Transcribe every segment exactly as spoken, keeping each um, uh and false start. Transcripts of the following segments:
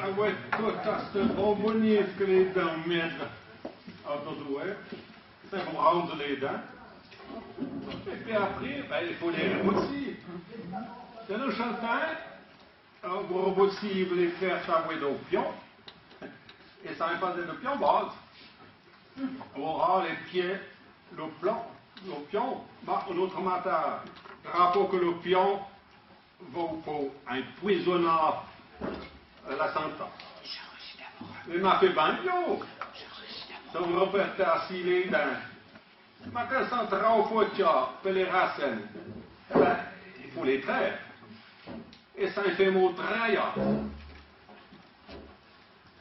Avoué tot aste bonbonise ke lé dins mètre a dodoué, sé pou ronde lé din. É pi apré, bin, i fô lé rebotsî. Sé lo chantin, alor, pou rebotsî, i fô lé fé savoué do pion. É sa, i fâ do pion bâ. Ora, lé pié, lo plan, lo pion, ma, un ôtre matin, rapô ke lo pion, vou pou empoizoná la santâ. É ma fé bin, yo. Son repère assi lé din. Ma kan son trô fôrta pe lé rasène, é bin, i fô lé trêre. É sa i fé mô trêya.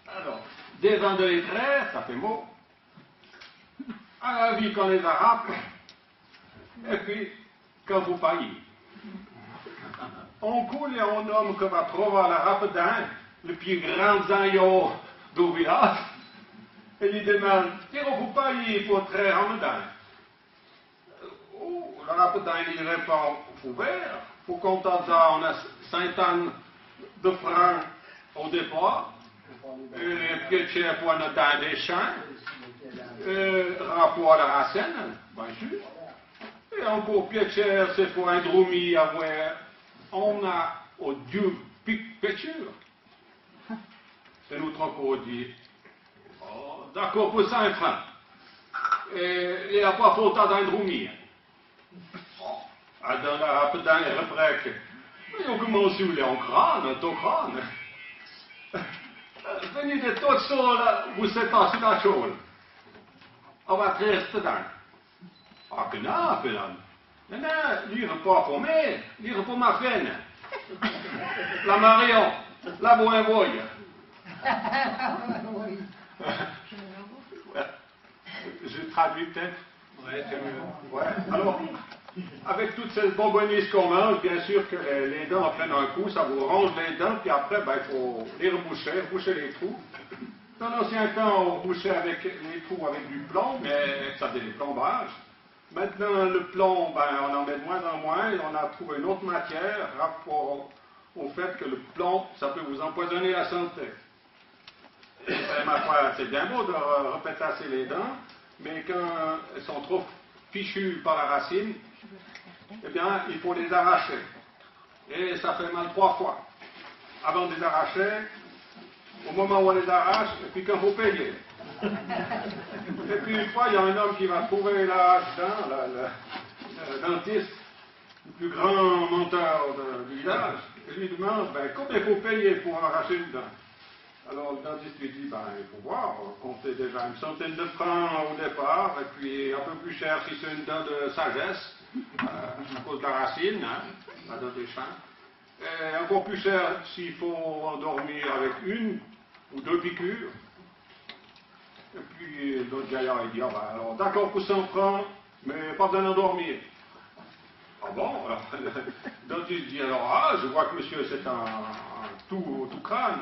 Alor, devan de lé trêre, sa fé mô. A la vi kan lé arape, é pi kan fô payî. On kou, i a un ome ke va trovâ l'arape din, le pi gran zangno do vilâdze, é li demande: « Tiro fô payî pou trêre ame din ? » Oh, l'arape din i répond: « Fô vêre, fô kontâ dza on a sintane de fran o dépâr, é pié tchêr pou ana din dé chin, é trô pou la rasène, bin sûr. É ankor pié tchêr, sé pou endromî avoué ona o dou pic pètchur. » É l'ôtre ankor i di: « Oh, d'acor pou sin fran. É, é a pa fôrta d'endromî. » Adan l'arape din i reprèke: « Mé yo, koman si ou lé on crâne, to crâne. Vènide tot sôla, vou sètâ su la tchôla. Ava trêre sto din. » « Ah, ke na, fé l'ome. » « Nènè, lire pa pou mé, lire pou ma fène. La Marion, la bouin voye. » Je traduis peut-être. Ouais, c'est mieux. Ouais. Alors, avec toutes ces bonbonnises qu'on mange, bien sûr que les, les dents prennent un coup, ça vous ronge les dents, puis après, ben, il faut les reboucher, reboucher les trous. Dans l'ancien temps, on rebouchait avec les trous avec du plomb, mais ça faisait des plombages. Maintenant, le plomb, ben, on en met de moins en moins, et on a trouvé une autre matière, rapport au fait que le plomb, ça peut vous empoisonner la santé. Ben, ma foi, c'est bien beau de re-, repètasser les dents, mais quand elles sont trop fichues par la racine, eh bien, il faut les arracher. Et ça fait mal trois fois. Avant de les arracher, au moment où on les arrache, et puis quand faut payer. Et puis une fois, il y a un homme qui va trouver la, hein, la, la, le dentiste, le plus grand menteur de, du village, et lui demande, ben, combien faut payer pour arracher une dent ? Alors, le dentiste lui dit, ben, il faut voir, comptez déjà une centaine de francs au départ, et puis un peu plus cher si c'est une dent de sagesse, euh, à cause de la racine, hein, la dent des chins. Et encore plus cher s'il faut endormir avec une ou deux piqûres. Et puis, l'autre gaillard, il dit, ah ben, alors, d'accord pour cent francs, mais pas besoin d'endormir. Ah bon ? Alors, le dentiste dit, alors, ah, je vois que monsieur, c'est un, un tout, tout crâne.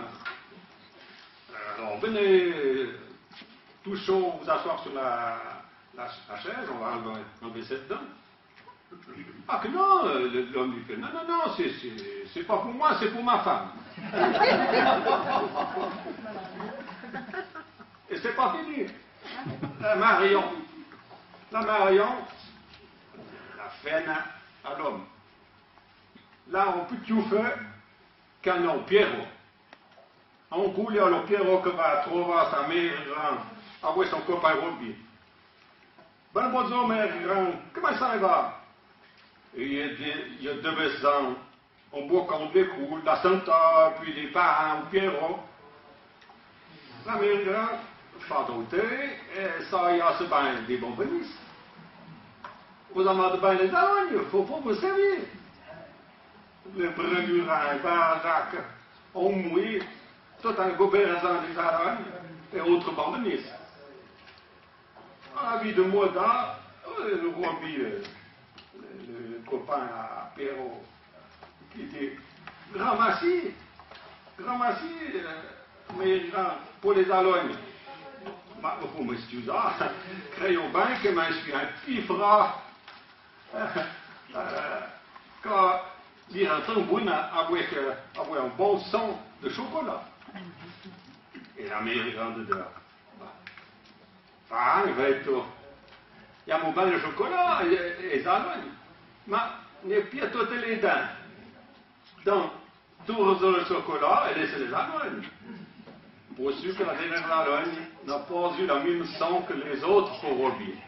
Alors, venez tous chaud vous asseoir sur la, la, la chaise, on va enlever, enlever cette dent. Ah, que non, euh, le, l'homme lui fait, non, non, non, c'est, c'est, c'est pas pour moi, c'est pour ma femme. Et c'est pas fini. La Marion, la Marion, la fène a l'homme. Là, on peut tout faire quand on Pierrot. Un kou, i a lo Pierrot que va trouvâ sa mère gran avoué son copain Roby. Ben, bondzor, mère gran, comment ça va ? Et il y a des, il y a deux ans, on boit comme des coups, la santa, puis des parents, Pierrot. La mère gran fa do té, é sa i a se bain de bonbonnises. Vous en avez bain les dents, faut, faut vous servir. Le brun du rein, baraque, on mouille, tout un gobelet de zarognes et autres bonbonnises. Avis de mouda, euh, le Roby, euh, le, le copain à Pierrot, qui dit, grand merci, grand merci, euh, mais grand, pour les zarognes. Ma, vous m'excusez, crèyons bien que je suis un petit froid. Euh, quand Dire un truc bon avoué, avoué un bon son de chocolat. É la mère grande de là. Enfin, vèito, y a mon bain de chocolat, é, é ça, ma n'é pia tote lé din. Donc, tour le chocolat é laisse lé alogne. Pour sûr que la dernière alogne n'a pas eu la même sang que les autres pour oublier.